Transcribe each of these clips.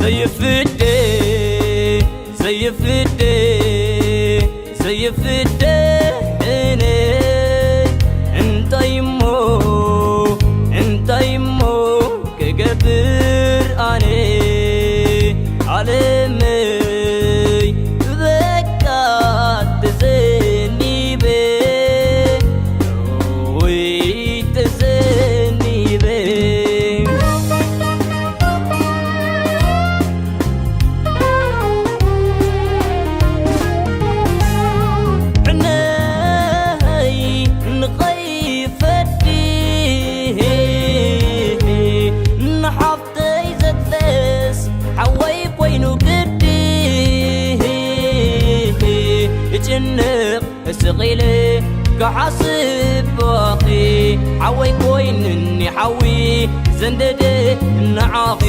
ዘይፍደ ዘይፍደ ዘይፍደ እኔ እንታይ እሞ እንታይ እሞ ክገብር ኣነ ዓለመይ በቃ ተዘኒበ ወይ ተዘኒበ ዕነይ ንኸይፈዲ ንሓፍተይ ዘትበስ ሓወይ ኮይኑ ግዲ እጭንቕ ስቕ ኢለ ክሓስብ ብኣኺ ሓወይ ኮይንኒ ሓዊ ዘንደደ ንዓኺ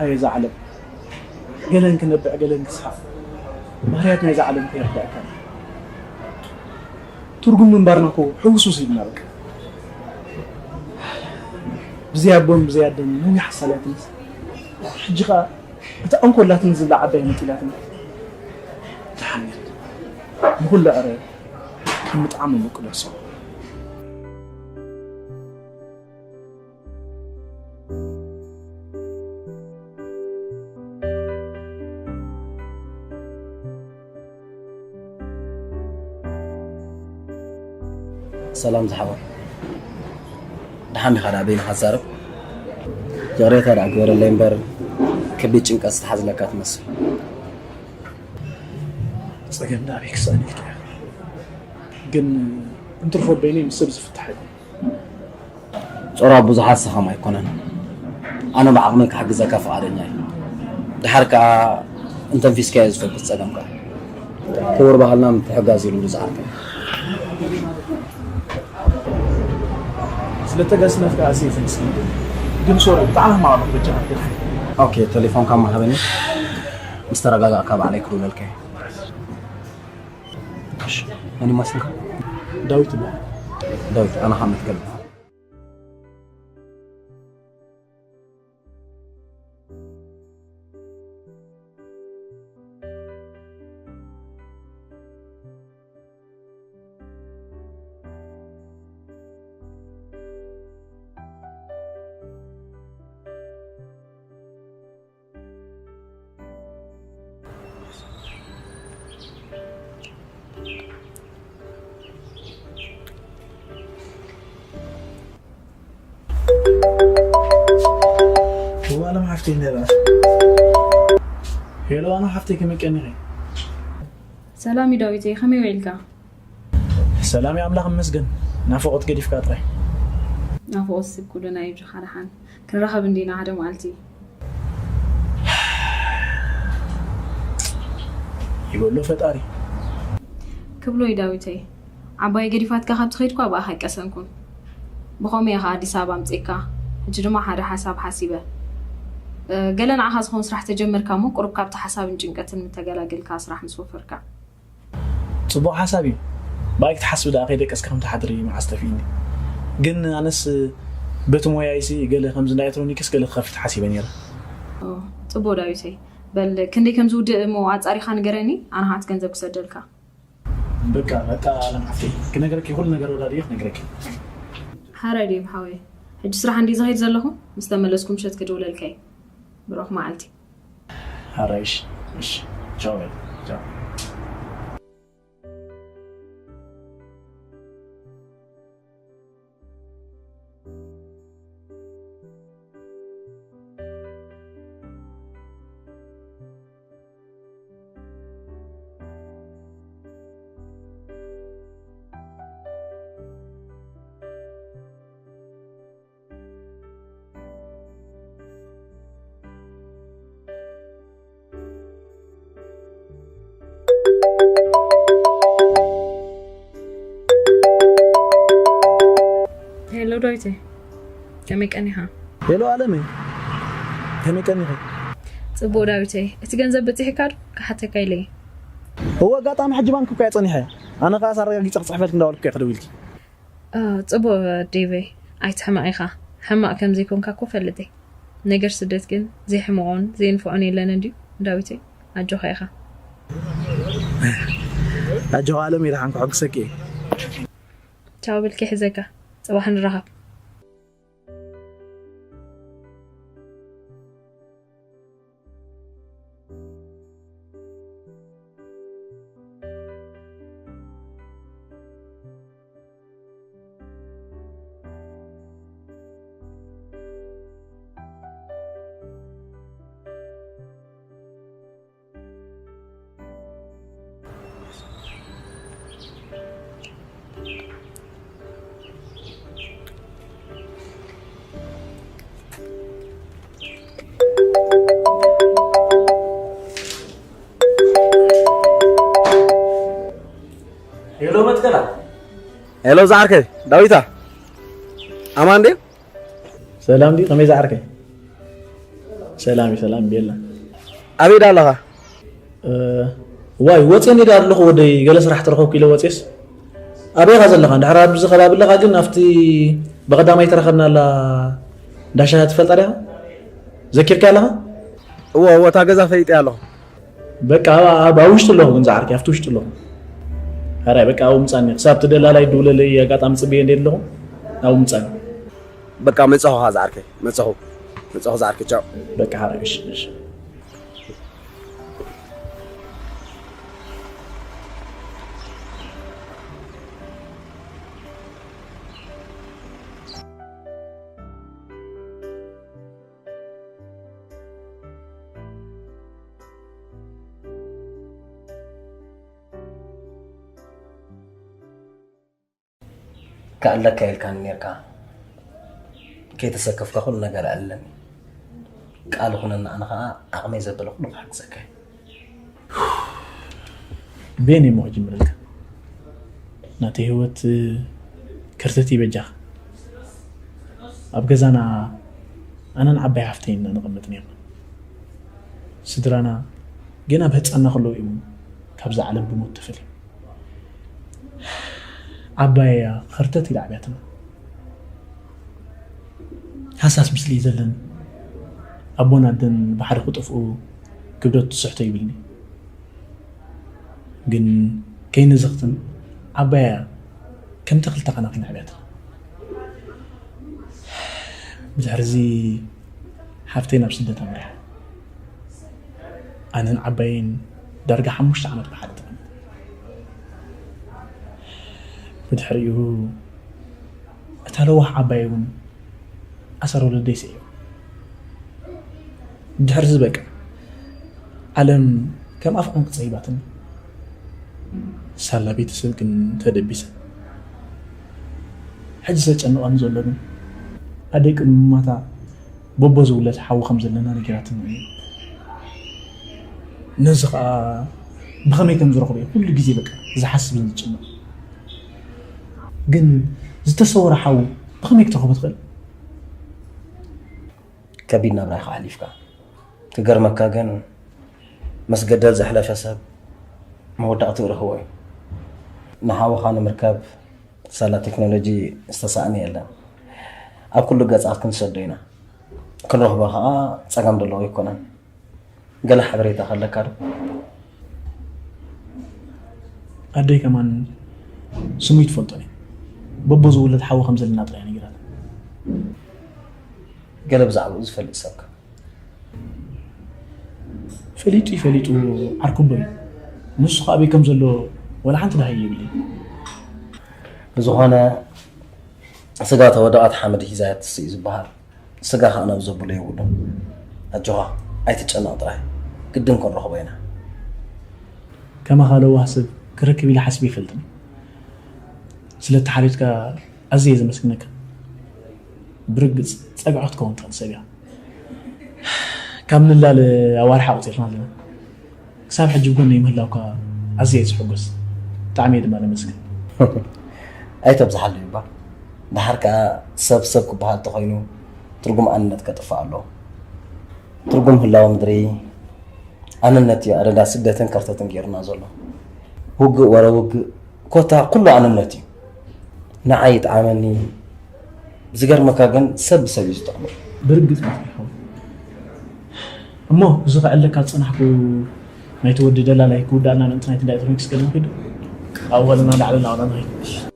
ኣየ እዛ ዓለም፣ ገለን ክነብዕ ገለን ክስሓቕ፣ ባህርያት ናይዛ ዓለም ከየርዳእካ። ትርጉም ምንባርና እኮ ሕውስውስ ኢልና በቃ። ብዘይ ኣቦን ብዘይ ኣደን ነዊሕ ሓሳላትንስ፣ ሕጂ ኸኣ እታ እንኮላትን ዝብላ ዓባይ መጢላትና። ደሓን ነይሩ። ንኹሉ ኣረ ከም ምጥዓም ምቅለሶ። ሰላም ዝሓወይ፣ ደሓን ዲኻ? ደኣ በይንኻ ትዛረብ? ይቕሬታ ደኣ ግበረለይ እምበር፣ ከቢድ ጭንቀት ዝተሓዝለካ ትመስል። ጸገም ደኣ ኣበይ ክስኣን ኢልካ ኢኻ? ግን እንትርፎ በይነይ ምስ ሰብ ዝፍታሕ ኣይኮነን። ጾራ ብዙሓት ሰኸም ኣይኮነን። ኣነ ብዓቕመይ ክሕግዘካ ፍቓደኛ እየ። ደሓር ከኣ እንተንፊስካዮ ዝፈኩስ ጸገምካ። ክቡር ባህልና ምትሕጋዝ እዩ ልምዱ ዝዓርከ። ስለተገስነፍካ ኣስየ ዘመስግን። ግን ሶሪ፣ ብጣዕሚ ሕማቕ ኣለኹ፣ በጃኻ ግደፈኒ። ኦኬ፣ ቴሌፎንካ እሞ ሃበኒ። ምስ ተረጋጋእካ ባዕለይ ክድውለልካ እየ። እሺ፣ መን ይመስልካ? ዳዊት ይበሃል። ዳዊት፣ ኣነ ኻብ መትከል። እዋ፣ ኣለም ሓፍተይ እንዴ በኣስ? ሄሎ፣ ኣለም ሓፍተይ፣ ከመይ ቀኒኺ? ሰላም እዩ ዳዊተይ፣ ከመይ ውዒልካ? ሰላም እዩ፣ ኣምላኽ ይመስገን። ናፍቖት ገዲፍካ ጥራይ። ናፍቖት ስብ ኩልና እዩ፣ ብጅኻ ደሓን። ክንራኸብ እንዲና ሓደ መዓልቲ። ይበሎ ፈጣሪ። ክብሎ እዩ ዳዊተይ። ዓባይ ገዲፋትካ ካብ ትኸይድኳ ብኣኻ ኣይቀሰንኩን። ብኸምኡ እየ ኸዓ ኣዲስ ኣበባ ኣምጺእካ። ሕጂ ድማ ሓደ ሓሳብ ሓሲበ። እ፣ ገለ ንዓኻ ዝኾን ስራሕ ተጀመርካ እሞ ቁሩብ ካብቲ ሓሳብን ጭንቀትን ምተገላገልካ ስራሕ ምስ ወፈርካ። ጽቡቕ ሓሳብ እዩ። ብኣይ ክትሓስቢ ደኣ ከይደቀስኪ ከም ትሓድሪ መዓስ ጠፊእኒ። ግን ኣነስ በቲ ሞያይሲ ገለ ከምዚ ናይ ኤሌክትሮኒክስ ገለ ክኸፍት ሓሲበ ነይረ። ኦ፣ ጽቡቕ ዳዊተይ። በል ክንደይ ከም ዝውድእ እሞ ኣጻሪኻ ንገረኒ፣ ኣነ ኸኣ እቲ ገንዘብ ክሰደልካ። በቃ፣ በቃ፣ ኣለም ሓፍተይ፣ ክነግረኪ፣ ኩሉ ነገር ወዳድየ ክነግረኪ። ሓራይ ድዩ ሓወይ? ሕጂ ስራሕ እንድየ ዝኸይድ ዘለኹ፣ ምስ ተመለስኩ ምሸት ክድውለልካ እየ። ብሩኽ መዓልቲ። ሓራይ፣ እሺ፣ እሺ። ቻው፣ በል፣ ቻው። ሄሎ ዳዊተይ፣ ከመይ ቀኒኻ? ሄሎ ኣለመይ፣ ከመይ ቀኒኺ? ጽቡቕ ዳዊተይ፣ እቲ ገንዘብ በጺሕካ ዶ? ክሓተካ ኢለ እየ። እወ፣ ኣጋጣሚ ሕጂ ባንክ እኮ እየ ጸኒሐ። ኣነ ከኣ ኣረጋጊጸ ክጽሕፈልኪ እንዳበልኩ እየ ክደውልኪ። እ፣ ጽቡቕ ዴቨይ፣ ኣይትሕመቕ ኢኻ። ሕማቕ ከም ዘይኮንካ እኮ እፈልጥ እየ። ነገር ስደት ግን ዘይሕመቖን ዘይንፍዖን የለን እንድዩ ዳዊተይ። ኣጆኻ ኢኻ። ኣጆኻ ኣለመይ፣ ደሓን ክሕጉሰኪ እየ። ቻው በልኪ፣ ሕዘካ፣ ጽባሕ ንራኸብ። ሄሎ መትከላ። ሄሎ ዝዓርከይ ዳዊታ፣ ኣማን ድዩ? ሰላም ድዩ? ከመይ ዝዓርከይ? ሰላም እዩ፣ ሰላም ቤላ። ኣበይ ዳ ኣለኻ? እ፣ ዋይ፣ ወፅየ ኔዳ ኣለኹ ወደይ፣ ገለ ስራሕ ተረኸብኩ ኢለ ወፅየስ። ኣበይ ኢኻ ዘለኻ? እንድሕር ኣብዚ ከባቢ ኣለኻ ግን ኣብቲ ብቐዳማይ ተረኸብናላ እንዳ ሻሂ ትፈልጣ ዲኻ? ዘኪርካ ኣለኻ? እወ፣ እወ፣ እታ ገዛ ፈሊጠያ ኣለኹ። በቃ ኣብ ኣብ ውሽጢ ኣለኹ ግን ዝዓርከይ ኣብቲ ውሽጢ ኣለኹ። ሕራይ በቃ ኣብኡ ምጻኒ ክሳብ እቲ ደላላይ ድውለለይ ኣጋጣሚ ጽብየ እንደ ኣለኹ ኣብኡ ምጻኒ። በቃ መጻኹ ኸኣ ዝዓርከይ መጻኹ መጻኹ ዝዓርከይ ቻው። በቃ ሕራይ እሺ እሺ። ከዕለካ ኢልካኒ ኔርካ። ከይተሰከፍካ ኩሉ ነገር ኣዕልለኒ። ቃል ኩነኒ ኣነ ኸኣ ዓቕመይ ዘበለ ኩሉ ክሕግዘካ እየ። ቤን እሞ ክጅምረልካ ናተይ ህይወት ከርተት ይበጃኻ። ኣብ ገዛና ኣነን ዓባይ ሓፍተይ ኢና ንቕመጥ ነርና። ስድራና ገና ብህፃና ከለዉ እዮም ካብዛ ዓለም ብሞት ተፈልዮም። ዓባይ እያ ኸርተት ኢላ ዓብያትና። ሃሳስ ምስሊ እዩ ዘለኒ። ኣቦን ኣደን ብሓደ ክጠፍኡ ክብደት ትስሕቶ ይብልኒ። ግን ከይንዝኽትም ዓባያ ከም ተኽሊ ተኸናኺና ዕብያትና። ብድሕርዚ ሓፍተይ ናብ ስደት ኣምሪሓ። ኣነን ዓባየይን ዳርጋ ሓሙሽተ ዓመት ብሓደ ተቐመጥና። ብድሕሪኡ እታ ለዋህ ዓባየይ እውን ኣሰር ወለደይ ስዒባ። ድሕርዚ በቃ ዓለም ከም ኣፍ ዕንቂ ጸቢባትኒ። ሳላ ቤተሰብ ግን ተደቢሰ። ሕጂ ዘጨንቐኒ ዘሎ ግን ኣደይ ቅድሚ ምማታ በቦ ዝውለድ ሓዊ ከም ዘለና ነጊራትኒ እያ። ነዚ ኸኣ ብኸመይ ከም ዝረኽቦ እየ ኩሉ ግዜ በቃ ዝሓስብን ዝጭነቕ። ግን ዝተሰወረ ሓዊ ብኸመይ ክትረኽቦ ትኽእል? ከቢድ ናብራ ኢኻ ሓሊፍካ። ክገርመካ ግን ምስ ገደል ዘሕለፈ ሰብ መወዳእትኡ ርህዎ እዩ። ንሓውኻ ንምርካብ ሳላ ቴክኖሎጂ ዝተሳእነ የለን። ኣብ ኩሉ ገጻት ክንሰዶ ኢና። ክንረኽቦ ኸኣ ጸገም ዘለዎ ኣይኮነን። ገለ ሓበሬታ ከለካ ዶ? ኣደይ ከማን ስሙ ይትፈልጦ እያ። በቦ ዝውለድ ሓዊ ከም ዘለና ጥራይ ነጊራት። ገለ ብዛዕባኡ ዝፈልጥ ሰብካ? ፈሊጡ ይፈሊጡ ዓርኩቦ እዩ። ንሱ ከ ኣበይ ከም ዘሎ ወላ ሓንቲ ደሃይ የብለይ። ብዝኾነ ስጋ ተወደቐት ሓመድ ሒዛ እያ ትስእ እዩ ዝበሃል። ስጋ ከዓ ናብ ዘብሎ የብሉን። ኣጆኻ ኣይትጨነቕ ጥራይ፣ ግድን ክንረኽቦ ኢና። ከማኻ ለዋህ ሰብ ክረክብ ኢለ ሓሲበ ይፈልጥን። ስለ እተሓሪድካ ኣዝየ እየ ዘመስግነካ። ብርግጽ ጸግዒ ክትከውን ትኽእል ሰብ ኢኻ። ካብ ንላለ ኣዋርሕ ኣቑጺርና ኣለና። ክሳብ ሕጂ ብጎነይ ምህላውካ ኣዝየ እየ ዝሕጎስ። ብጣዕሚ እየ ድማ ዘመስግን። ኣይተብዝሓለይ እባ። ደሓር ከኣ ሰብ ሰብ ክበሃል ተኾይኑ ትርጉም ኣንነት ከጥፍእ ኣለዎ። ትርጉም ህላወ ምድሪ ኣንነት እዩ ኣደዳ ስደትን ከርተትን ገይሩና ዘሎ። ውግእ ወረ ውግእ ኮታ ኩሉ ኣንነት እዩ። ንዓይ ይጥዓመኒ። ዝገርመካ ግን ሰብ ብሰብ እዩ ዝጥዕሞ። ብርግጽ መፍትሒ ይኸውን። እሞ እዚ ከዕለካ ዝጸናሕኩ ናይቲ ወዲ ደላላይ ክውዳእና ምእንቲ ናይቲ እንዳ ኤሌክትሮኒክስ ገለ ንኺድ። ኣብ ወለና ላዕሊ እናወላና ኸይድ።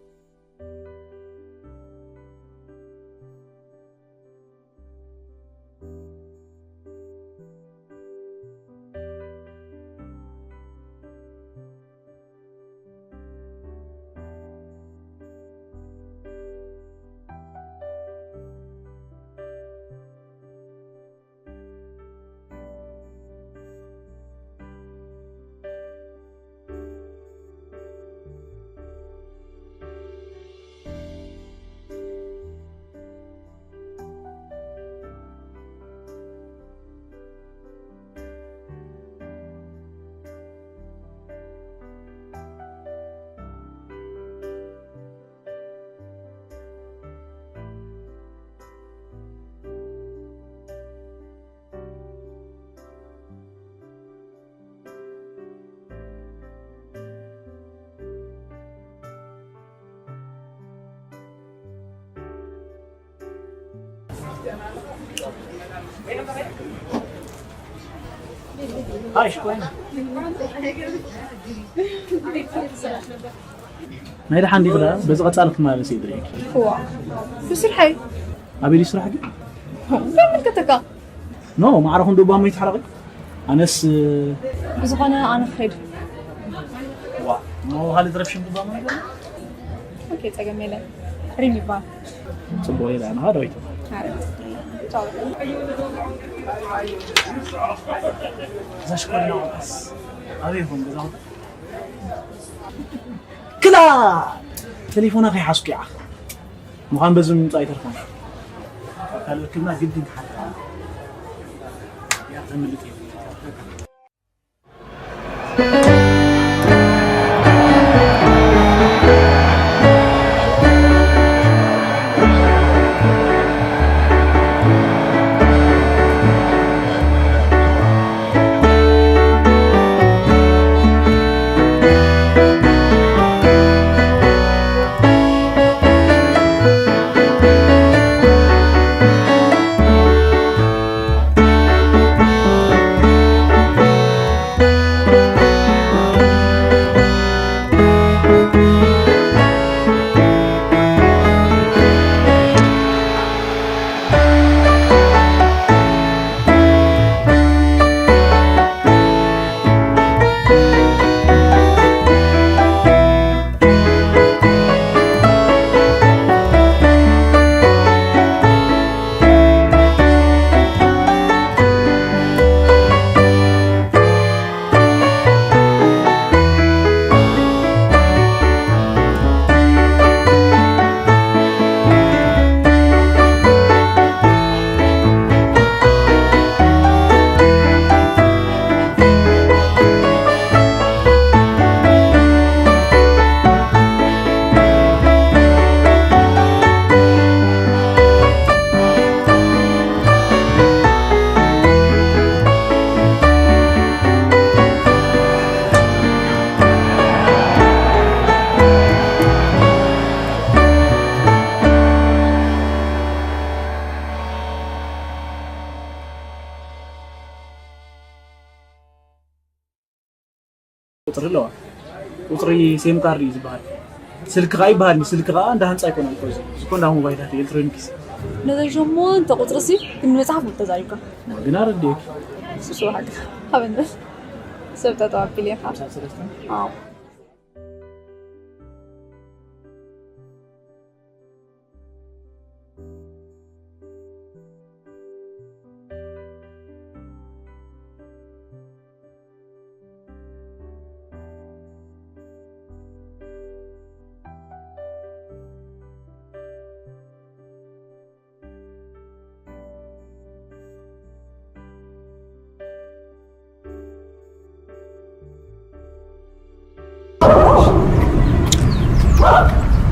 ናይ ደሓን ዲኺ ደኣ? በዚ ቀጻሊ ክመላለስ እየ ዝርእየኪ። እዋ፣ ብስርሐይ። ኣበይ ድዩ ስራሕኪ? እንታይ ይምልከተካ? ኖ፣ ማዕረ ክንዲ እባ እሞ ይትሕረቒ። ኣነስ ብዝኾነ ኣነ ክኸይድ። ዋ፣ ኖ፣ ካልእ ዝረብሽን እባ እሞ ነገር? ኦኬ፣ ጸገም የለን። ሪም ይባል። ጽቡቕ፣ ኢለ ኣነ ዳዊት። ኣረ፣ ቻው። እዛ ሽኮሪና ቆልዓስ ኣበይ ይኾን ገዛውታ? ክላ! ቴሌፎና ከይሓዝኩ ይዓኽ። ምዃን በዚ ምምጻእ ኣይተርፋን። ካልእ ክልና ግድን ክሓልፍ። ያ ተምልጥ እየ። ቁጽሪ ኣለዋ። ቁጽሪ ሴም ካርድ እዩ ዝበሃል። ስልኪ ኸኣ ይበሃል። ስልኪ ኸኣ እንዳ ህንጻ ኣይኮነን እኮ እዚ። እዚ እኮ እንዳ ሞባይላት ኤሌክትሮኒክስ። ነዘን ሸሞንተ ቁጽሪ ሲ ግን መጽሓፍ ተዛሪብካ። ግን ኣረድኤኪ። ሱሱ ሓቂ። ሃበኒ። ሰብ ጠጠው ኣቢል ኢኻ። ሓምሳ ሰለስተ? ኣዎ።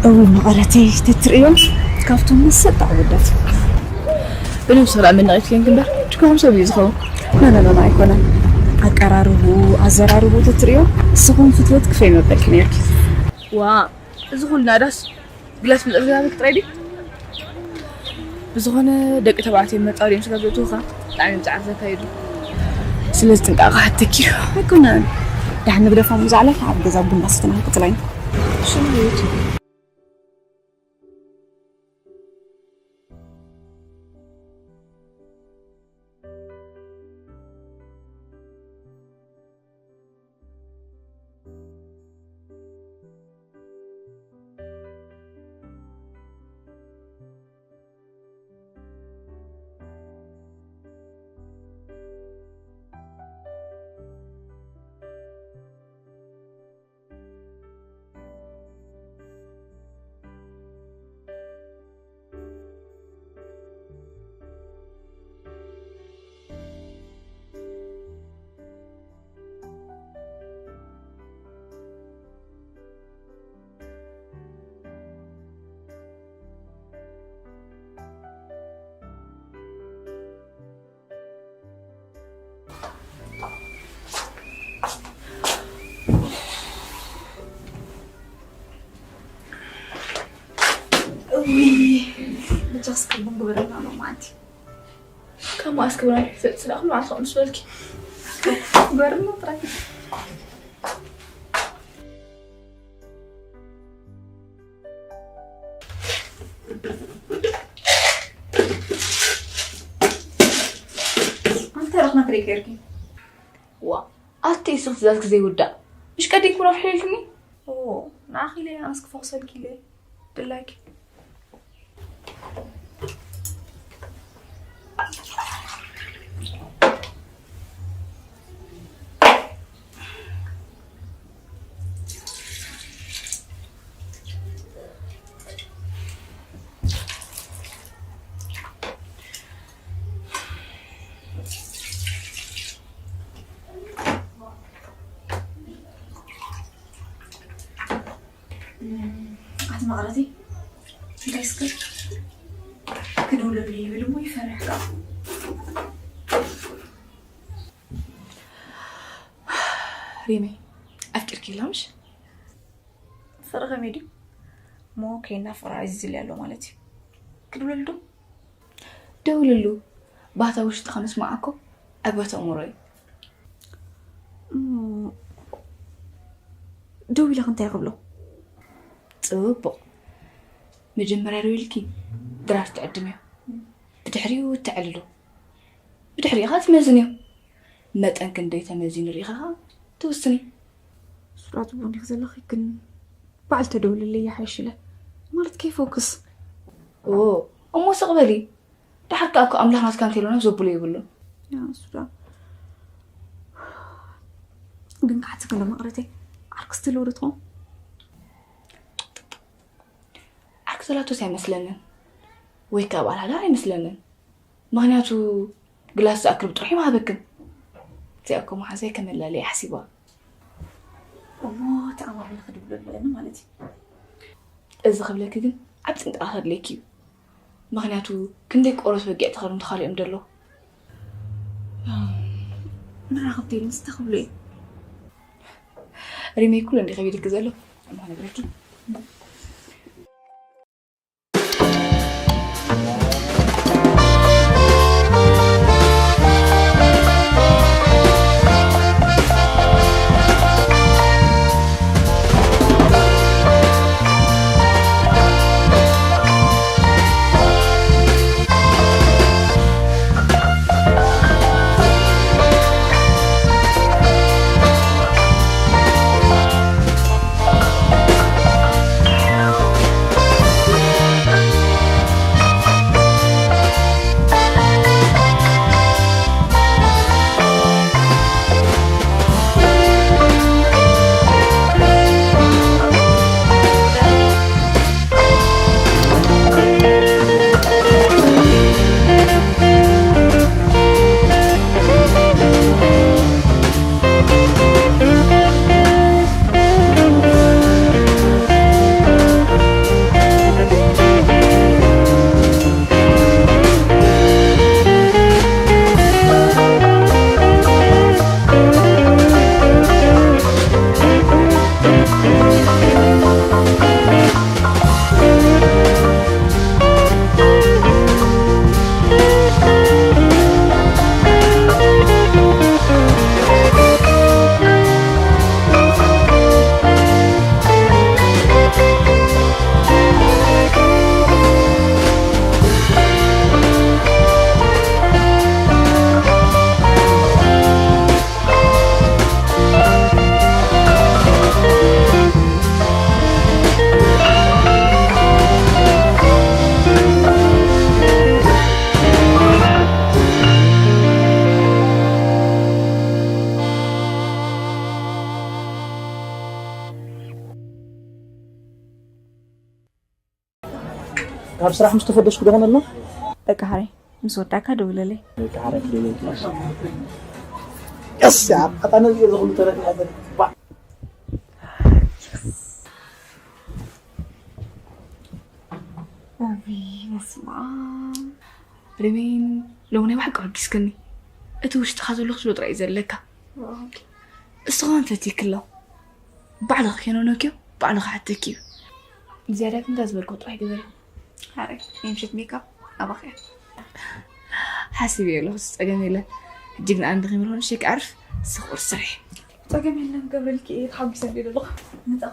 እው መቐረተይ ተትርእዮም ካብቶም መሰጣ ወዳት ብልም ስራ መናቂት ከንክ እምበር ችኮም ሰብ እዩ ዝኸውን። ኖ ኖ ኖ ኣይኮነን። ኣቀራርቡ ኣዘራርቡ ትትሪዮ ንስኹም ፍትወት ክፈይ መበልክ ነርኪ። ዋ እዚ ኩልና ዳስ ግላስ ምጥርጋብ ክትራይ ድዩ? ብዝኾነ ደቂ ተባዕትዮ መጻወድዮም ስለ ዘእትውኻ ብጣዕሚ እዮም ጻዕሪ ዘካይዱ። ስለዚ ጥንቃቐ ሓተኪ እዩ። ኣይኮነን። ዳሕን ንግደፎም ዝዓለፍ ኣብ ገዛ ቡና ስትናን ቅጽላይን። ሽምዩት ብቻ እስከ ቡን ግበረና ነው ማለት። ከማስ ክብራ ይፈጽ ዳኹ ማለት ነው። ስበልኪ ግበርና ጥራይ። ኣንተ ረኽና ክደይ ከርኪ። ዋ ኣቲ ስኽ ትእዛዝ ክዘይውዳእ ምሽ ቀዲም ኩና ፍሒልክኒ። ኦ ንኣኺለ ኣነስ ክፈኽሰልኪ ኢለ ድላይኪ። ኣቲ መቕረቲ እንታይ እስከ ክድውለሉ ይብል እሞ ይፈርሕ ካ። ሪመይ ኣፍቂርኪ ኢላ ምሽ? ፍቕሪ ከመይ ድዩ? እሞ ከይናፈቐ ኣዚዙለይ ኣሎ ማለት እዩ። ክድውለሉ ዶ? ደውልሉ። ባታ ውሽጥኻ ምስማዓ እኮ ዕግበት ኣእምሮ እዩ። እሞ ደዊለኺ እንታይ ክብሎ? ጽቡቕ። መጀመርያ ደዊልኪ ድራር ትዕድምዮ። ብድሕሪኡ ተዕልሉ። ብድሕሪኡ ኸኣ ትመዝንዮ። መጠን ክንደይ ተመዚኑ ርኢኻ ኸኣ ትውስኒ። ሱራ ጽቡቕ ዲኺ ዘለኺ ግን ባዕል ተደውልለይ ይሓይሽ ኢለ ማለት ከይፈውክስ። ኦ እሞ ስቕ በሊ። ደሓር ከኣ እኮ ኣምላኽ ናትካ እንተይሎና ዘብሎ የብሉን። ያ ሱራ ግን ክሓትኪ ዶ መቕረተይ ዓርክስ ትልውሪ ትኾን? ዓርኪ ዘላቶስ ኣይመስለንን ወይ ከኣ ባል ሃዳር ኣይመስለንን። ምኽንያቱ ግላስ ዝኣክል ብጥርሑ ይምሃበክን። እዚኣ እኮ መሓዛይ ከመላለይ ሓሲባ። እሞ ተኣማሚነ ክድብሎ ኣለኒ ማለት እዩ። እዚ ክብለኪ ግን ዓብ ጥንቃቐ ከድልየኪ እዩ። ምኽንያቱ ክንደይ ቆሮስ በጊዕ ተኸዱ እንተኻሊኦም ደሎ። ንዓ ክብደይ ምስቲ ክብሎ እዩ። ሪመይ ኩሉ እንዲ ከቢድኪ ዘሎ እሞ ነግረኪ። ካብ ስራሕ ምስ ተፈደስኩ ዶ ኾነልና? በቃ ሓረይ፣ ምስ ወዳእካ ደውለለይ። በቃ ሓረይ፣ ክደውለልኪ። ቀስ፣ ኣጣነ ዝኹሉ ተረፊ። ኣቢ፣ በስመ ኣብ። ሪሜን፣ ሎሚ ናይ ብሓቂ ኣሐጒስክኒ። እቲ ውሽጥኻ ዘሎ ክትብሎ ጥራይ እዩ ዘለካ። እስኻ እንተትይክሎ፣ ባዕልኺ ከይነነክዮ፣ ባዕልኺ ሓተኪ እዩ። ዝያዳ ግን እንዳ ዝበልኩ ጥራይ ግበሪ። ሓረይ፣ ናይ ምሸት ሜካፕ ኣባኺ እያ። ሓሲበዮ ኣለኹ፣ ጸገም የለን። ሕጂ ግን ኣነ ደኺመ ኣለኹ፣ ንእሽተይ ክኣርፍ፣ ንስኺ ቁርሲ ስርሒ። ጸገም የለን፣ ገብረልኪ እየ፣ ተሓጒሰ እንድየ ዘለኹ። ንጻ።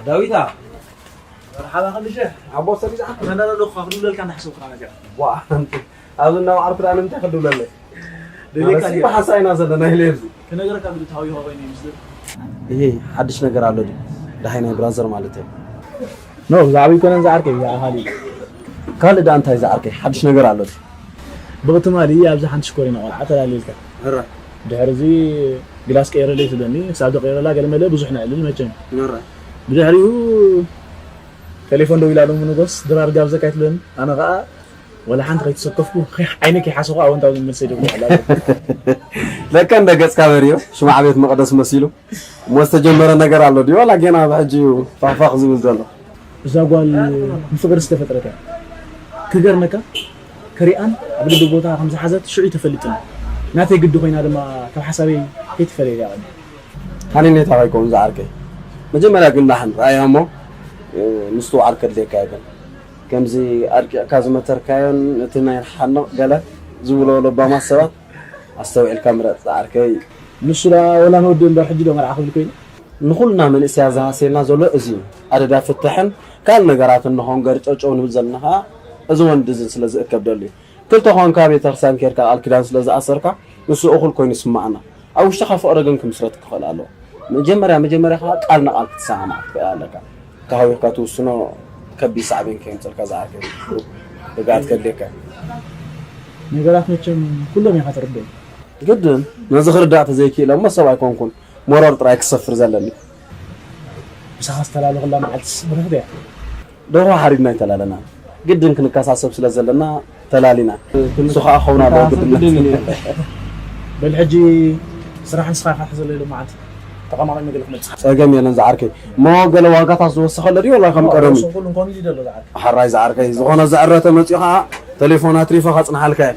ዳዊታ፣ መርሓባ ክንድሸ። ኣቦ ሰሪዛ። መናዳ ኣለኹ፣ ክድውለልካ እናሓሰብኩ ኢና መፂና። ዋ፣ ኣንቲ፣ ኣብዚ እናወዓልኩ ደኣ ንምንታይ ክድውለለይ? ደልየካ ማለት ድየ? ብሓሳብ ኢና ዘለና ኢለ ኣብዚ። ክነግረካ ዝብል ተሃዊኸ ኮይኑ ይመስል። ይሄ ሓድሽ ነገር ኣሎ ድዩ? ደሃይ ናይ ብራዘር ማለት እዩ። ኖ፣ ብዛዕባ ኣይኮነን ዝዓርከይ፣ ብዛዕባ ካልእ እዩ። ካልእ ደኣ እንታይ ዝዓርከይ? ሓድሽ ነገር ኣሎ ድዩ? ብቕትማሊ ኣብዚ ሓንቲ ሽኮሪና ቆልዓ ተላልየልካ። እረ። ድሕሪ እዚ ግላስ ቀይረለይ ትብለኒ፣ ክሳብ ዝቀይረላ ገለ መለ ብዙሕ ነዕልል መቸም። እረ። ብድሕሪኡ ቴሌፎን ደው ኢላ ሎሚ ንጎስ ድራር ጋብዘካ ትብለኒ። ኣነ ኸኣ ወላ ሓንቲ ከይተሰከፍኩ፣ ከይ-፣ ዓይነ ከይሓሰኹ ኣወንታዊ መልሰይ ደጉ ይሕላል። ለካ እንደ ገጽካ በሪዮ፣ ሽማዕ ቤት መቕደስ መሲሉ። እሞ ዝተጀመረ ነገር ኣሎ ድዩ? ዋላ ገና ብሕጂ እዩ ፋኽፋኽ ዝብል ዘሎ? እዛ ጓል ንፍቕሪ ዝተፈጥረት እያ። ክገርመካ፣ ክሪኣን ኣብ ልቢ ቦታ ከም ዝሓዘት ሽዑ እዩ ተፈሊጡኒ። ናተይ ግዲ ኮይና ድማ ካብ ሓሳበይ ከይትፈለየት እያ ቀንያ። ሃኒኔታ ከይከውን ዝዓርከይ። መጀመርያ ግን ዳሕን ረኣያ እሞ፣ እ፣ ምስትውዓል ከድልየካ እዩ ግን። ከምዚ ኣድቂቕካ ዝመተርካዮን እቲ ናይ ሓንቕ ገለ ዝብሎ ለባማት ሰባት ኣስተውዒልካ ምረጽ ዝዓርከይ። ንሱ ደኣ ወላ ንወዲ እምበር ሕጂ ዶ መርዓ ክብል ኮይኑ? ንኹልና መንእሰያት ዝሃስየና ዘሎ እዚ እዩ። ኣደዳ ፍትሕን ካልእ ነገራትን ንኸውን ገርጨጨው ንብል ዘለና ኸኣ እዚ ወንዲ እዚ ስለ ዝእከብ ደልዩ። ክልተ ኾንካ ቤተክርስትያን ኬድካ ቃል ኪዳን ስለ ዝኣሰርካ ንሱ እኹል ኮይኑ ይስምዓና። ኣብ ውሽጥኻ ፍቕሪ ግን ክምስረት ክኽእል ኣለዎ። መጀመርያ መጀመርያ ኸዓ ቃል ንቓል ክትሰማማዕ ክትኽእል ኣለካ። ተሃዊኽካ ትውስኖ ከቢድ ሳዕቤን ከየምፀልካ ዝዓርከይ ርግኣት ከድልየካ እዩ። ነገራት መቸም ኩሎም ኢኻ ትርድኦም። ግድን ነዚ ክርዳእ ተዘይክኢለ እሞ ሰብ ኣይኮንኩን። መሮር ጥራይ ክሰፍር ዘለኒ። ምሳኻ ዝተላለኹላ መዓልትስ ብርኽቲ እያ። ደርሆ ሓሪድና ኣይተላለናን። ግድን ክንከሳሰብ ስለ ዘለና ተላሊና። ንሱ ኸኣ ክኸውን ኣለዎ ግድነት። ግድን እዩ። በል ሕጂ ስራሕ ንስኻ ኢኻ ትሕዘለይ ሎመዓልቲ። ተቐማቒመ ገለ ክመጽእ። ጸገም የለን ዝዓርከይ። እሞ ገለ ዋጋታት ዝወሰኸ ኣሎ ድዩ ወላ ከም ቀደሙ? እሱ ኩሉ እንኮን እዩ ዘሎ ዝዓርከይ። ሕራይ ዝዓርከይ። ዝኾነ ዝዕረ ተመጺኡ ኸኣ ተሌፎን ኣትሪፈ ከጽንሓልካ እየ።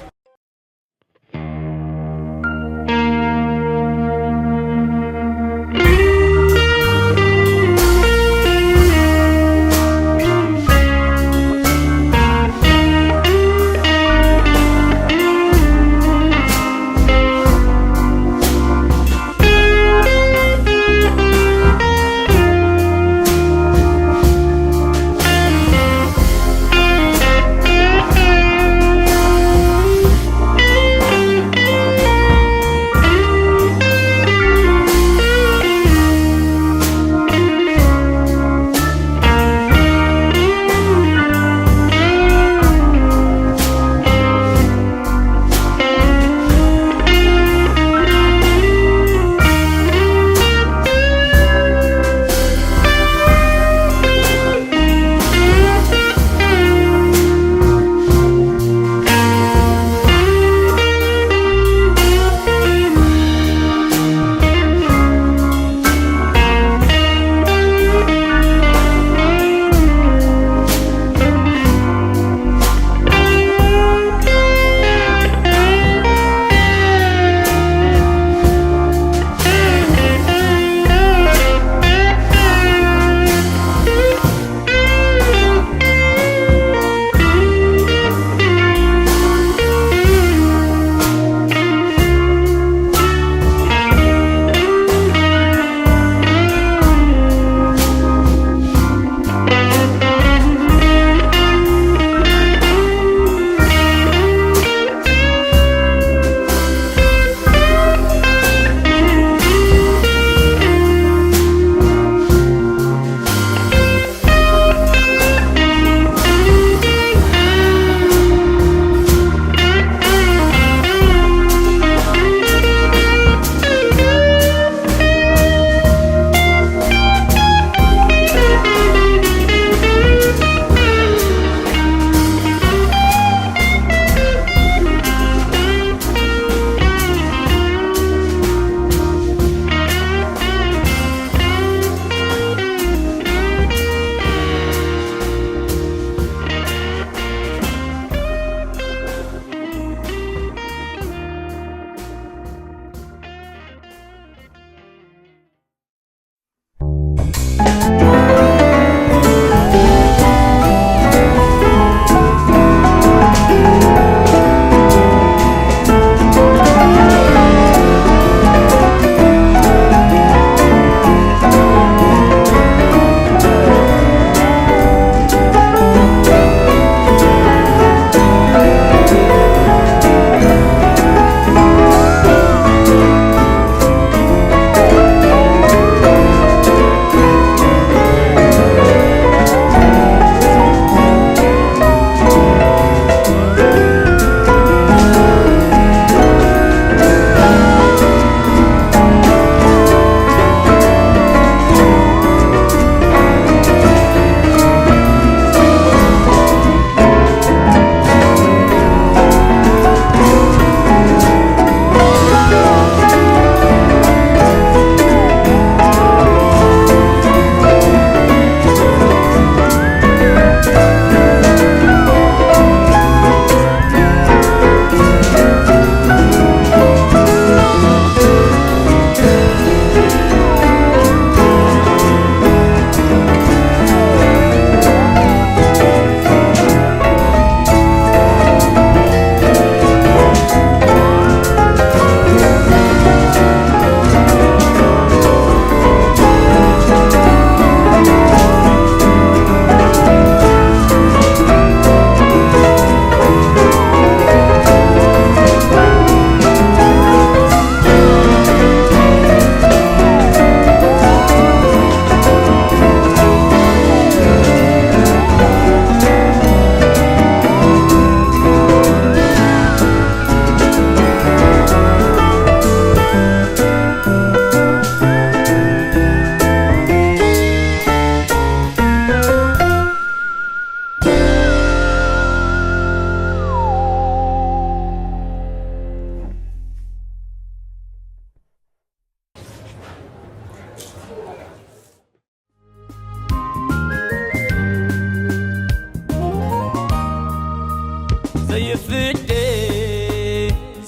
ፍደ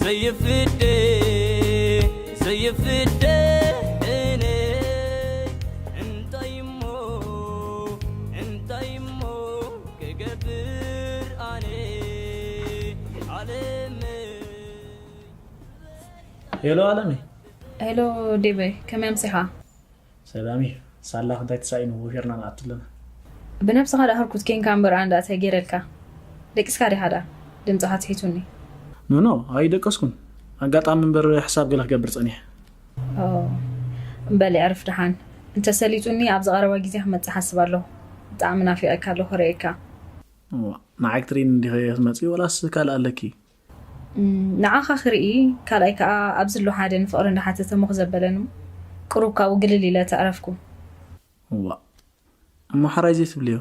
ዘይፍደ ዘይፍደ እኔ እንታይ እሞ እንታይ እሞ ክገብር ኣነ ዓለመይ። ሄሎ ኣለመይ። ሄሎ ዴበይ፣ ከመይ ኣምሲኻ? ሰላም እዩ። ሳላኽ እንታይ ተሳኢኑ ወፊርና ንኣቱ ኣለና። ብነብስኻ ደኣ ህርኩት ኬንካ እምበር ኣነ ደኣ እንታይ ገይረልካ? ደቂስካ ዲኻ ደኣ? ድምፅኻ ትሒቱኒ። ኖ ኖ ኣይደቀስኩን። ኣጋጣሚ እምበር ሕሳብ ገለ ክገብር ጸኒሐ። ኦ፣ እምበል የዕርፍ ደሓን። እንተሰሊጡኒ ኣብዚ ቀረባ ግዜ ክመጽእ ሓስብ ኣለኹ። ብጣዕሚ ናፊቐካ ኣለኹ ክርእየካ። እዋ፣ ንዓይ ክትርእይኒ እንዲኺ ክትመጺ ወላስ ካልእ ኣለኪ? እም፣ ንዓኻ ክርኢ ካልኣይ ከኣ ኣብዚ ኣሎ ሓደ ንፍቕሪ እንዳሓተተ እሞ ክዘበለን እሞ ቅሩብ ካብኡ ግልል ኢለ ተዕረፍኩ። እዋ፣ እሞ ሓራይ ዘይትብልዮ?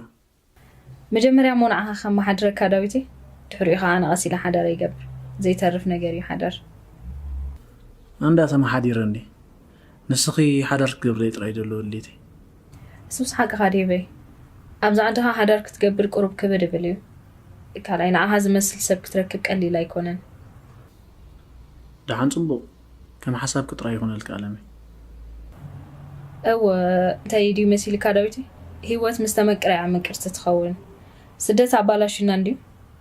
መጀመርያ እሞ ንዓኻ ከመሓድረካ ዳዊተይ፣ ድሕሪኡ ከኣ ኣነ ቀስ ኢለ ሓዳር ይገብር። ዘይተርፍ ነገር እዩ ሓዳር። ኣንዳ ተመሓዲረ እንዲ ንስኺ ሓዳር ክትገብሪ ጥራይ ዘሎ ድሌተይ። እሱስ ሓቅኻ ዴበይ። ኣብዚ ዓድኻ ሓዳር ክትገብር ቅሩብ ክብድ ይብል እዩ። ካልኣይ ንዓኻ ዝመስል ሰብ ክትረክብ ቀሊል ኣይኮነን። ደሓን ጽቡቕ፣ ከም ሓሳብኪ ጥራይ ይኹነልኪ ኣለመይ። እወ፣ እንታይ ድዩ መሲልካ ዳዊተይ? ህይወት ምስ ተመቅረ እያ ምቅርቲ ትኸውን። ስደት ኣባላሹና እንድዩ፣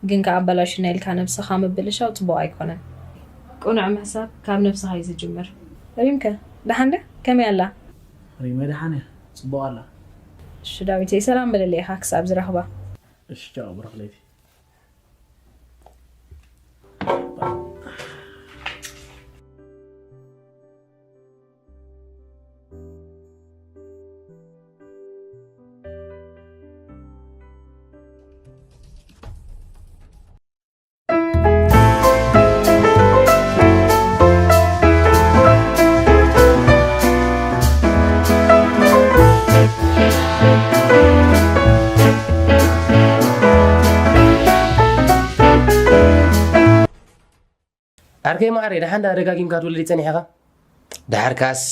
ግን ከኣ ኣባላሹና ኢልካ ነብስኻ ምብልሻው ጽቡቕ ኣይኮነን። ቅኑዕ ምሕሳብ ካብ ነብስኻ እዩ ዝጅምር። ሪምከ ደሓን ድያ? ከመይ ኣላ? ሪመ ደሓን እያ፣ ጽቡቕ ኣላ። እሺ ዳዊተይ፣ ሰላም በለለይ ኢኻ ክሳብ ዝረኽባ። እሺ ቻው ብሩኽ ለይቲ። ዓርከይ ማዕረይ፣ ደሓን ደኣ ደጋጊምካ ትውልድ ጸኒሕኻ? ደሓር ከኣስ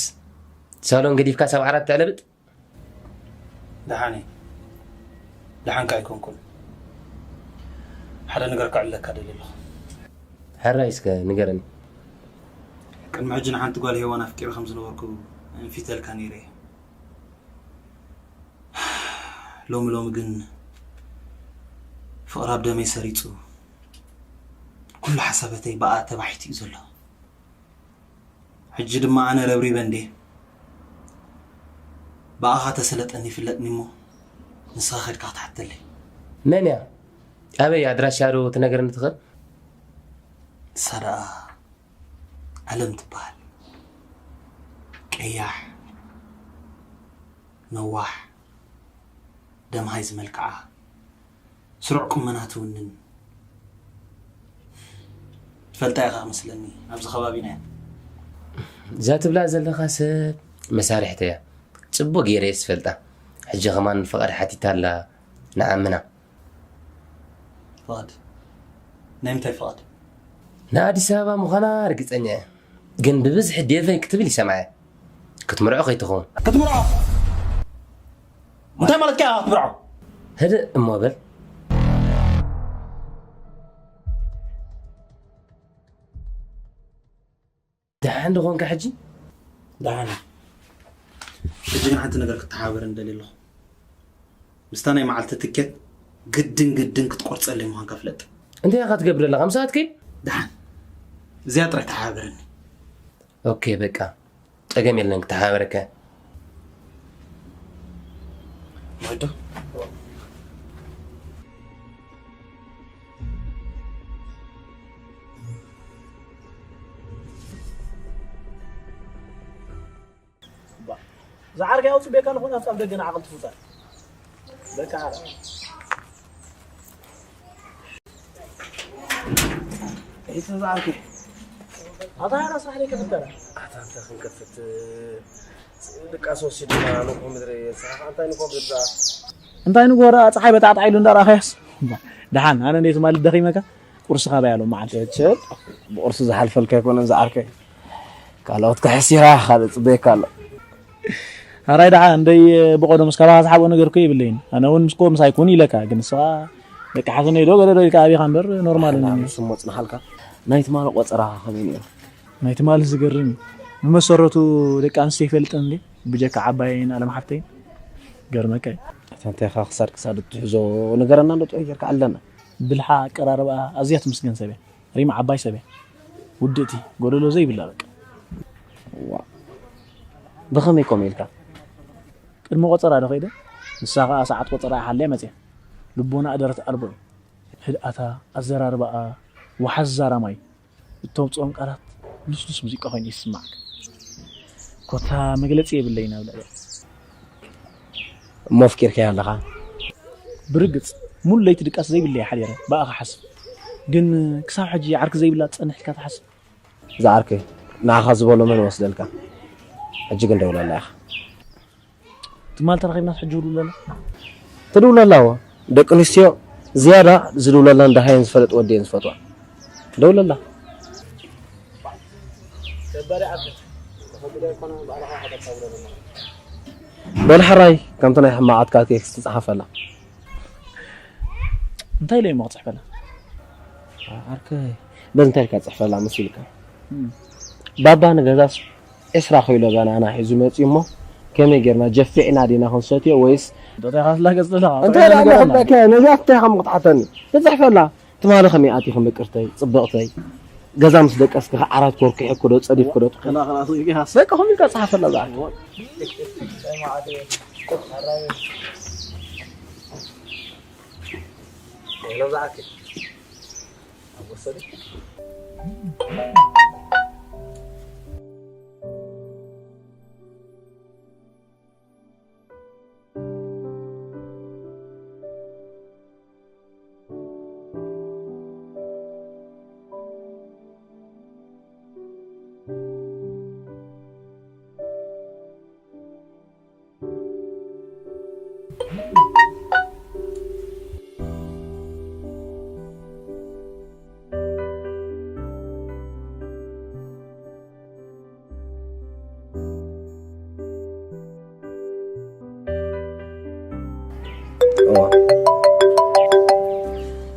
ሳሎን ገዲፍካ ሰብ ዓራት ትዕለብጥ? ደሓን እየ። ደሓንካ ኣይኮንኩን። ሓደ ነገር ከዕልለካ ደልየ ኣለኹ። ሕራይ እስከ ንገረኒ። ቅድሚ ሕጂ ንሓንቲ ጓል ሄዋን ኣፍቂረ ከም ዝነበርኩ እንፊተልካ ነይረ እየ። ሎሚ ሎሚ ግን ፍቕሪ ኣብ ደመይ ሰሪጹ፣ ኩሉ ሓሳባተይ ብኣ ተባሒቱ እዩ ዘሎ። ሕጂ ድማ ኣነ ረብሪበ እንዴ ብኣኻ ተሰለጠኒ ይፍለጥኒ እሞ ንስኻ ከድካ ክትሓተለይ። መን እያ? ኣበይ ኣድራሻ ዶ ትነግረኒ ትኽእል? ንሳ ደኣ ኣለም ትበሃል። ቀያሕ፣ ነዋሕ፣ ደምሃይ ዝመልክዓ፣ ስሩዕ ቁመና ትውንን። ትፈልጣ ኢኻ መስለኒ ኣብዚ ከባቢና እያ። እዛ ትብላ ዘለኻ ሰብ መሳርሕቲ እያ። ጽቡቕ ገይረ እየ ዝፈልጣ። ሕጂ ከማን ፍቓድ ሓቲታ ኣላ ንዓምና። ፍቓድ? ናይ ምንታይ ፍቓድ? ንኣዲስ ኣበባ ምዃና ርግጸኛ እየ። ግን ብብዝሒ ዴቨይ ክትብል ይሰምዓ እየ። ክትምርዖ ከይትኸውን። ክትምርዖ? እንታይ ማለትካ ኢኻ ክትምርዖ? ህድእ እሞ በል። ደሓን ዶ ኾንካ ሕጂ? ደሓን። ሕጂ ግን ሓንቲ ነገር ክትሓባበረኒ ደልየ ኣለኹ። ምስታ ናይ መዓልቲ ትኬት ግድን ግድን ክትቆርጸለይ ምዃንካ ፍለጥ። እንታይ ኢኻ ትገብር ዘለኻ? ምሳትኪ? ደሓን። እዚኣ ጥራይ ተሓባበረኒ። ኦኬ በቃ። ጸገም የለን፣ ክተሓባበረካ። ወዶ። ዝዓርከይ ኣውጽእ ቤካ ንኾን ኣብ ጻፍ ደገ ንዓቕል ትፍጠር። በቃ። እይ ተዛርኩ። ኣታ ያራ ስራሕ ደይ ከፍተረ። ኣታ እንተ ክንከፍት ድቃስ ወሲድና ንኮ ምድሪ ስራሕ ኣንታይ ንኮ ምድሪ። እንታይ ንጎራ ጸሓይ በጣዕጣ ኢሉ እንዳራኸያስ። ደሓን ኣነ እንዴት ማለት ደኺመካ ቁርሲ ካባይ ኣሎ መዓልቲ። ቸል ብቁርሲ ዝሓልፈልካ ኣይኮነን ዝዓርከይ። ካልኦት ከሕሲራ ካልእ ጽበየካ ኣሎ። ኣራይ ደሓ እንደይ ብቐደሙስ ካባኻ ዝሓብኦ ነገር እኮ የብለይን። ኣነ እውን ምስኮ ምሳይ ኩን ኢለካ፣ ግን ንስኻ ደቂ ሓሰነይ ዶ ገለ ዶ ኢልካ ኣቢኻ እምበር ኖርማል እዩ። ንሱ ሞጽናሃልካ። ናይ ትማሊ ቆጸራ ከመይ ነይሩ? ናይ ትማሊ ዝገርም እዩ። ብመሰረቱ ደቂ ኣንስትዮ ይፈልጠን እንዴ? ብጀካ ዓባየይን ኣለም ሓፍተይን ገርመካ እዩ። እታ እንታይ ኢኻ ክሳድ ክሳድ እትሕዞ ነገረና እንዶ ጥዑይ ጌርካ ኣለና። ብልሓ ኣቀራርባኣ ኣዝያ ትምስገን ሰብ እያ። ሪማ ዓባይ ሰብ እያ። ውድእቲ ጎደሎ ዘይብላ በቃ። ብኸመይ ከምኡ ኢልካ? ቅድሚ ቆጸራ ዶ ከይደ? ንሳ ከኣ ሰዓት ቆጸራ ሓልያ መጽያ። ልቦናኣ ደረት ኣልቦ እዩ። ህድኣታ፣ ኣዘራርባኣ፣ ወሓዚ ዛራማ እዩ። እተውጽኦም ቃላት ልስሉስ ሙዚቃ ኮይኑ እዩ ዝስማዓካ። ኮታ መግለጺ የብለይን ኣብ ልዕሊኣ። እሞ ኣፍቂርካያ ኣለኻ? ብርግጽ ሙሉ ለይቲ ድቃስ ዘይብለይ ሓዲረ ብኣኻ ሓስብ። ግን ክሳብ ሕጂ ዓርኪ ዘይብላ ትጸንሕ ኢልካ ትሓስብ? ዝዓርከይ ንዓኻ ዝበሎ መን ወስደልካ? ሕጂ ግን ደውለላ ኢኻ። ትማል ተራኺብናስ ሕጂ ውድኡ ለላ? ትድውለላ እዎ። ደቂ ኣንስትዮ ዝያዳ ዝድውለላን ደሃየን ዝፈለጥ ወዲ እየን ዝፈትዋ። ደውለላ። በል ሕራይ ከምቲ ናይ ሕማቓትካ ቴክስት ጸሓፈላ። እንታይ ኢለ እሞ ክጽሕፈላ? ዓርከይ በል እንታይ ኢልካ ትጽሕፈላ መሲልካ? ባባ ንገዛስ ዒስራ ኪሎ በናና ሒዙ መፂኡ እሞ ከመይ ጌርና ጀፊዕና ዲና ክንሰትዮ ወይስ እንታይ ኢኻ ትላገፅ ዘለኻ? እንታይ ደኣ መኽበኪ ነዚኣ እንታይ ከም ክትሓተኒ ትፅሕፈላ ትማሊ ከመይ ኣቲኺ ምቅርተይ ፅብቕተይ ገዛ ምስ ደቀስኪ ከዓ ዓራት ኮርኪሕኪ ዶ ፀዲፍኪ ዶ ትኾኒ? በቃ ከምኡ ኢልካ ፀሓፈላ ዝኣክል።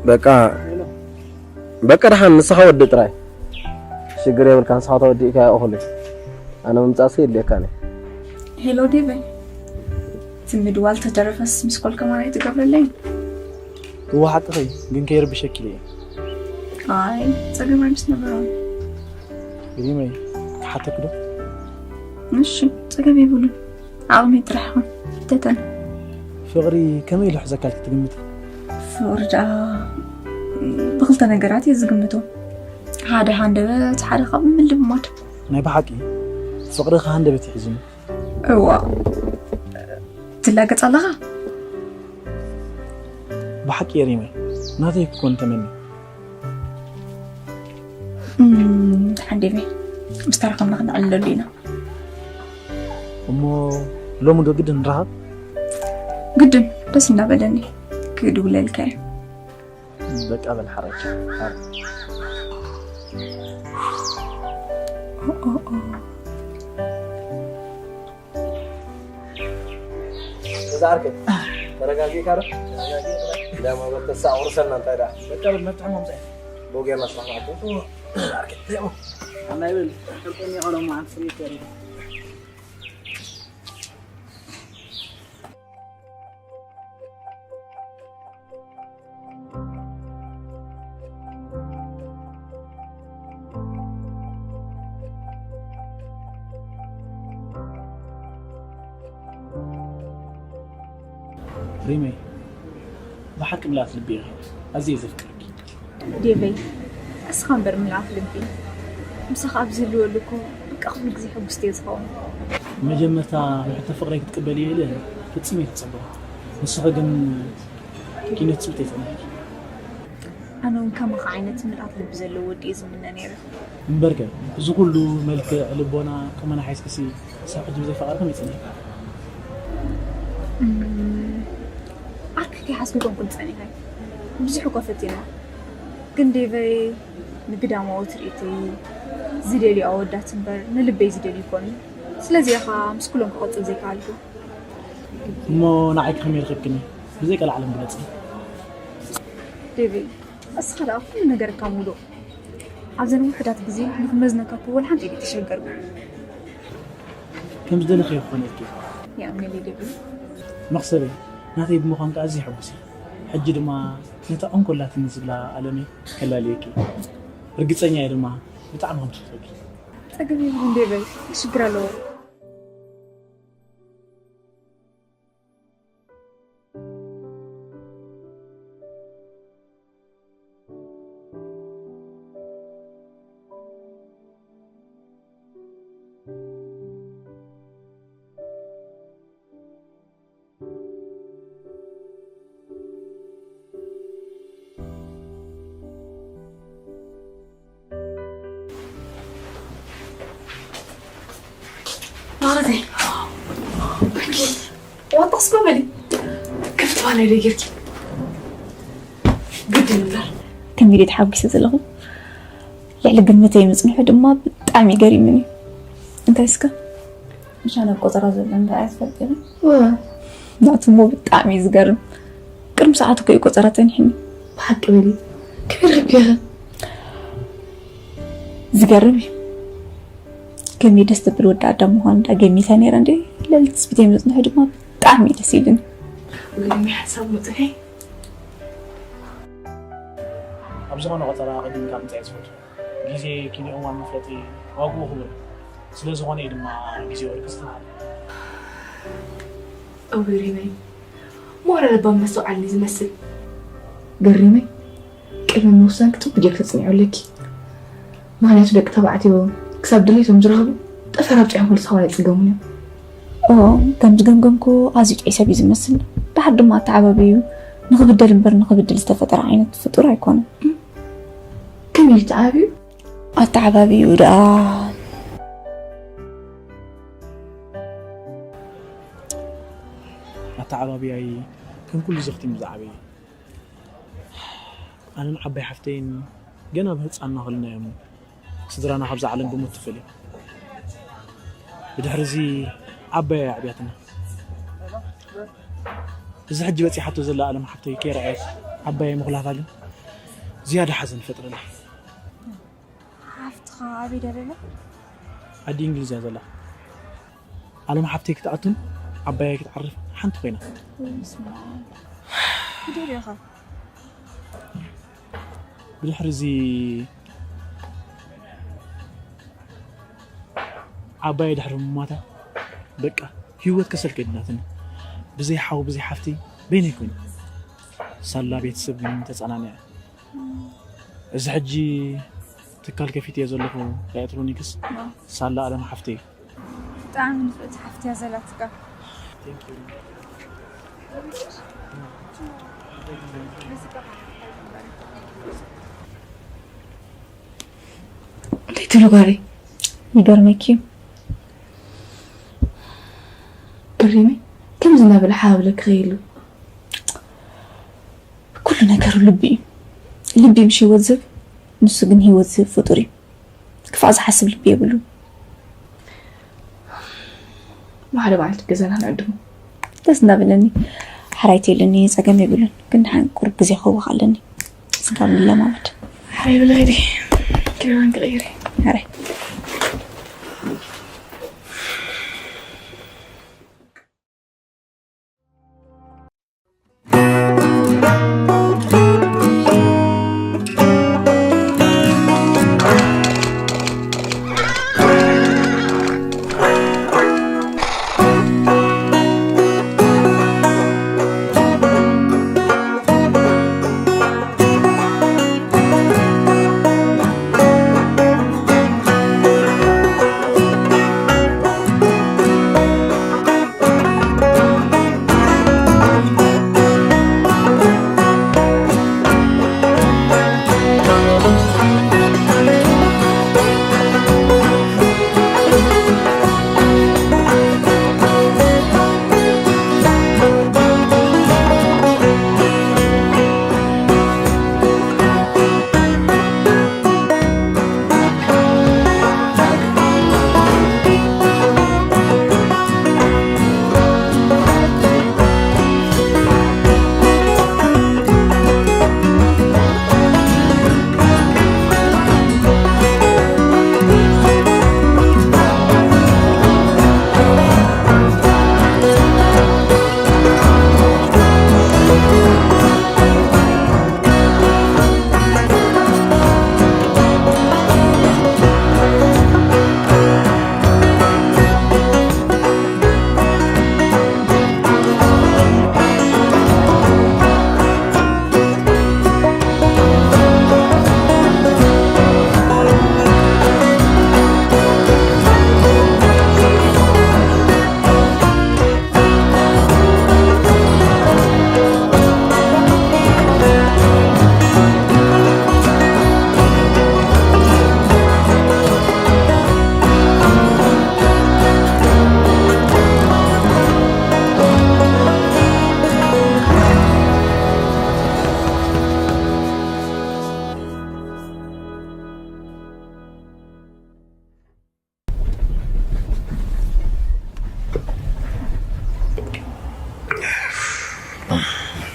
በቃ በቃ ደሓን ንስኻ ወዲ ጥራይ ሽግር የብልካ ንስኻ ተወዲእካ እኹል ኣነ ምምፃእሲ የድልየካኒ። ሄሎ ዴቨይ፣ እቲ ምድዋል ተተረፈስ ሚስኮል ከማን ኣይትገብረለይን? እወ ሓቅኺ፣ ግን ከይርብሸኪ ኢለ እየ። ኣይ ፀገም ኣይምስ ነበሮን። ግሪመይ ክሓተኪ ዶ? እሺ፣ ፀገም የብሉን። ዓቕመይ ጥራሕ ይኹን ሕተተኒ። ፍቕሪ ከመይ ኢሉ ሕዘካ ኢልኪ ትግምቲ? ፍቕሪ ደኣ ብኽልተ ነገራት እየ ዝግምቶ። ሓደ ሃንደበት፣ ሓደ ካብ ምልማድ። ናይ ብሓቂ ፍቕሪ ከሃንደበት ይሕዝኒ። እዋ ትላገጽ ኣለኻ? ብሓቂ የሪመይ ናተይ ክኮን ተመኒ። ሓንዴመይ ምስ ተረኸብና ክነዕልለሉ ኢና። እሞ ሎሚ ዶ ግድን ንራኸብ? ግድን ደስ እናበለኒ ክድውለልካ እየ። በቃ በል ሓራይ። እዛ ዓርከይ ተረጋጊእካ ዶ? እንዳማ በል ተሳ ኣቑርሰና እንታይ ደኣ? በቃ በል መብትሖም ኣምፀ። ቦጌና ስራሕ ንኣቱ። ዓርከይ ተይሞ። ኣናይ በል ከልጠኒ የኸሎም መዓት ስሪት ተሪፍ። ሪመይ ብሓቂ ምልኣት ልቢ ኢኺ ኣዝየ ዘፍቅረኪ። ዴቨይ እስኻ እምበር ምልኣት ልቢ ምሳኻ ኣብ ዝህልወሉ እኮ በቃ ኩሉ ግዜ ሕጉስቲ እየ ዝኸውን። መጀመርታ ንሕቶ ፍቕረይ ክትቅበልዮ ኢለ ፍጹም ኣይተጸበኹ ንስኺ ግን ኪነት ጽምተይ ጸኒሕኪ። ኣነ እውን ከማኻ ዓይነት ምልኣት ልቢ ዘለዎ ወዲ እየ ዝምነ ነይረ። እምበርከ እዚ ኩሉ መልክዕ፣ ልቦና፣ ቁመና ሓይስክሲ ክሳብ ሕጂ ብዘይፈቐርክን ይጸኒሕካ። ዓርኪ ከይሓዝኩ ኣይኮንኩን ጸኒሐ። ብዙሕ እኮ ፈቲነ። ግን ዴቨይ ንግዳማዊ ትርኢተይ ዝደልዩ ኣወዳት እምበር ንልበይ ዝደልዩ ይኮኑ። ስለዚ ኢኻ ምስ ኩሎም ክቐጽል ዘይከኣልኩ። እሞ ንዓይ ከመይ ረኺብክኒ? ብዘይ ቀልዓለም ግለጽ። ዴቪ፣ እስኻ ደኣ ኩሉ ነገር እካ ሙሉእ ኣብዘን ውሕዳት ግዜ ንክመዝነካ እኮ ወላ ሓንቲ ኢለ ተሸገርኩ። ከም ዝደለኽዮ ክኾነልኪ። የኣምነለይ ዴቪ። መኽሰበይ ናተይ ብምዃንካ ኣዝየ ሕጉስ እየ። ሕጂ ድማ ነታ እንኮላትኒ ዝብላ ኣለመይ ከላልየኪ። ርግጸኛ እየ ድማ ብጣዕሚ ከም ትፈትወኪ። ጸገም የብሉን ዴቪ፣ ሽግር ኣለዎ። ማለተይ ዋጣስ በሊ ክፍት ባለ ጌርኪ ግድ እምበር። ከመይ ድየ ተሓጒሰ ዘለኹ። ልዕሊ ግምተይ ምጽንሑ ድማ ብጣዕሚ ገሪሙኒ። እንታይ እስከ? ምሻን ኣብ ቆጸራ ዘሎ እንታይ ኣይትፈልጥን? ናቱ እሞ ብጣዕሚ እዩ ዝገርም። ቅድሚ ሰዓት እኮ እዩ ቆጸራ ጸኒሕኒ። ብሓቂ በሊ፣ ከመይ ረኪብኪ? ዝገርም እዩ። ከመይ ደስ ትብል ወዲ ኣዳም ምዃኑ እንዳ ገሚተ ነይረ እንዴ። ልዕሊ ትጽቢተይ ምጽንሑ ድማ ብጣዕሚ እዩ ደስ ኢሉኒ። ወይኒ ሓሳብ ምጽንሒ። ኣብ ዝኾነ ቆጸራ ኣቐዲምካ ምጻእ ዝፈቱ። ግዜ ኪነ እዋን መፍለጢ ዋግኡ ክቡር እዩ። ስለ ዝኾነ እዩ ድማ ግዜ ወርቂ ዝተባህለ። እውይ ሪመይ፣ ሞረ ለባም መስተውዓሊ ዝመስል። ገሪመይ፣ ቅድሚ ምውሳንኪ ጽቡቕ ጌርኪ ተጽንዕዮ ኣለኪ። ምኽንያቱ ደቂ ተባዕትዮ ክሳብ ድሌቶም ዝረኽቡ ጠፈር ኣብጺሖም ክልተ ሰብኣይ ኣይጽገሙን እዮም። ኦ፣ ከም ዝገምገምኩ ኣዝዩ ጥዑይ ሰብ እዩ ዝመስል። ደሓር ድማ ኣተዓባብይኡ ንኽብደል እምበር ንኽብድል ዝተፈጠረ ዓይነት ፍጡር ኣይኮነን። ከመይ ኢሉ ተዓባብዩ? ኣተዓባብይኡ ደኣ ኣተዓባብያይ ከም ኩሉ ዘኽቲሙ ዝዓበየ። ኣነን ዓባይ ሓፍተይን ገና ብህፃንና ከለና እዮም ስድራና ካብዛ ዓለም ብሞት ተፈልዮም። ብድሕሪ እዚ ዓባይ ኣዕብያትና። እዚ ሕጂ በፂሓቶ ዘላ ኣለም ሓፍተይ ከይረኣየት ዓባይ ምኹላፋ ግን ዝያዳ ሓዘን ይፈጥረለይ። ሓፍትኻ ኣበይ ደለላ? ዓዲ እንግሊዝ እያ ዘላ። ኣለም ሓፍተይ ክትኣቱን ዓባየይ ክትዓርፍ ሓንቲ ኮይና። ወይ ስማ። ብድሕሪኻ? ብድሕሪ እዚ ዓባየይ ድሕሪ ምሟታ በቃ ህይወት ከሰል ከይድናትኒ። ብዘይ ሓው ብዘይ ሓፍቲ በይነይ ኮይነ። ሳላ ቤተሰብ ግን ተጸናኒዐ። እዚ ሕጂ ትካል ከፊተ እየ ዘለኹ፣ ኤሌክትሮኒክስ። ዋው። ሳላ ኣለም ሓፍተይ። ብጣዕሚ ንፍዕቲ ሓፍቲ እያ ዘላትካ። Thank you። እንታይ ትብሉ ጓለይ? ይገርመኪ እዩ። ገሪመይ ከምዚ እናበለ ሓባብለ ክኸይሉ። ኩሉ ነገሩ ልቢ እዩ። ልቢ ምሽ ህይወት ዝህብ፣ ንሱ ግን ህይወት ዝህብ ፍጡር እዩ። ክፋእ ዝሓስብ ልቢ የብሉን። ብሓደ መዓልቲ ገዛና ንዕድሞ። ደስ እንዳበለኒ። ሓራይቲ የለኒ፣ ጸገም የብሉን። ግን ደሓን ቁሩብ ግዜ ክህወኽ ኣለኒ። ስጋብ ንለማመድ። ሓራይ ብለይ ዲ። ክዳን ክቕይር እየ። ሓራይ።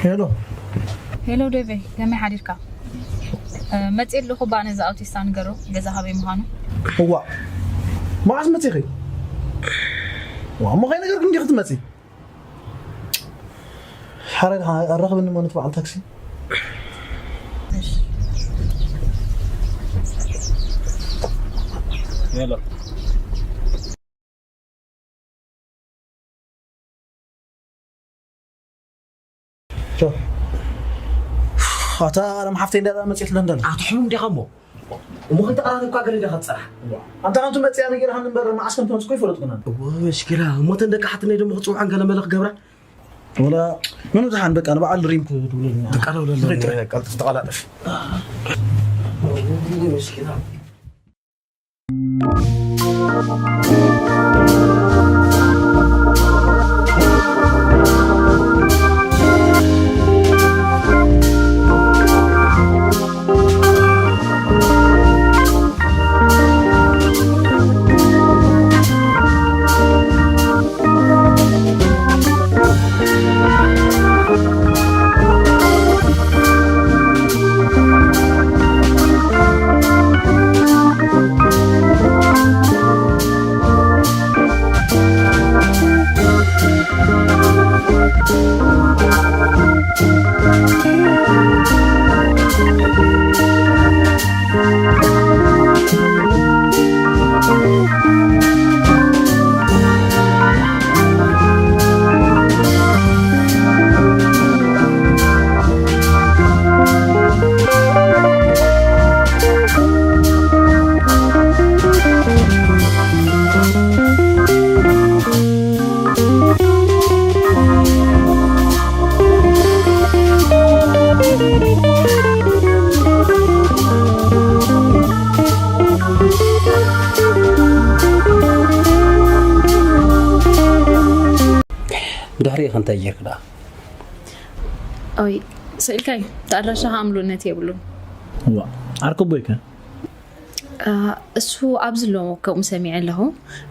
ሄሎ። ሄሎ ዴቨይ፣ ከመይ ሓዲርካ? መፅእ ኣለኹ፣ እባ ነዚ ኣውቲስታ ንገሮ፣ ገዛ ካበይ ምዃኑ። እዋ፣ መዓስ መፂኺ? ዋ፣ እሞ ከይነገርኩ እንዲኺ ትመፂ? ሓረ ኣራኽብኒ ማለት በዓል ታክሲ። ሄሎ። ኣታ ኣለም ሓፍተይ እንዳ መፅት ለንደን ኣቲ ሕሙም ዲኻ እሞ እሞ ከይተቐራረብካ ገለ ዲኻ ትፀራሕ ኣንታ ከምቲ መፅያ ነጊርሃኒ እምበር መዓስ ከም ትመፅእ እኮ ይፈለጥኩናን እሽኪላ እሞ ተን ደቂ ሓትነይ ደሞ ክፅውዓን ገለ መለ ክገብራ ወላ ምኑ ዝሓን በቃ ንበዓል ሪም ክድውለልና ተቃለውለለቀልጥፍ ተቐላጠፍ ብድሕሪኡ ከ እንታይ ጌርክ ደኣ? ኦይ ስእልካይ ተኣድራሻ ከኣ ምሉእነት የብሉን። ዋ ዓርኩ ቦይከ እሱ ኣብዚ ኣሎ ከምኡ ሰሚዐ ኣለኹ።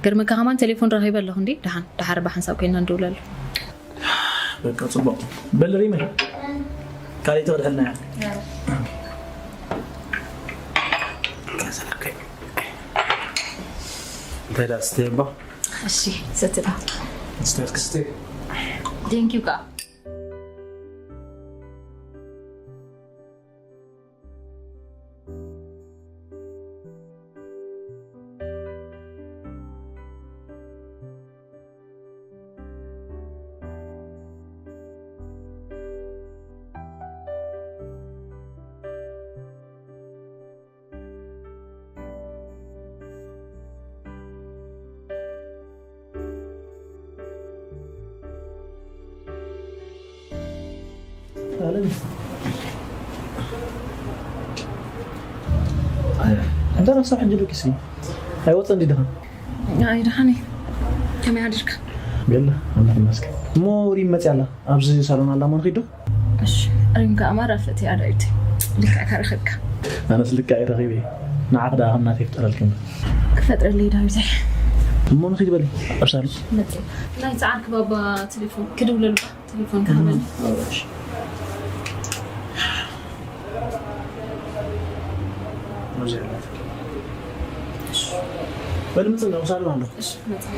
ገርመካ ከማን ቴሌፎን ረኺበ ኣለኹ እንዲ ደሓን ደሓር ብሓንሳብ ኮይና ንድውለሉ። በቃ ፅቡቅ በል ሪመይ ካልእ ተወድሐልና እያ እንታይ ዳ ስተባ እሺ ሰትዳ ስተክስቴ ቴንኪዩ ከዓ እንተ ነፍሳ ሕጂ ዶ ኪስኒ ኣይወፀ እንዲ ድኻ ኣይ ደሓን እዩ ከመይ ሓዲርካ ገለ ኣምላኽ ይመስገን እሞ ሪም መፅያ ኣላ ኣብዚ ሳሎን ኣላ ሞ ንኺድ ዶ እሺ ሪም ከኣ ማራ ፍትያ ዳዊት ልክዕካ ረኺብካ ኣነስ ልክዕ ረኺበ ንዓኽ ደኣ ከም ናተይ ፍጠረልክኒ ክፈጥረለይ ዳዊተይ እሞ ንኺድ በሊ ኣብ ሳሎን መፅእ ናይ ፀዓርክ ባባ ቴሌፎን ክድውለልባ ቴሌፎን ክሃበኒ በል ምፅእ ናብ ሳሎን ኣለኹ እሺ መፅእ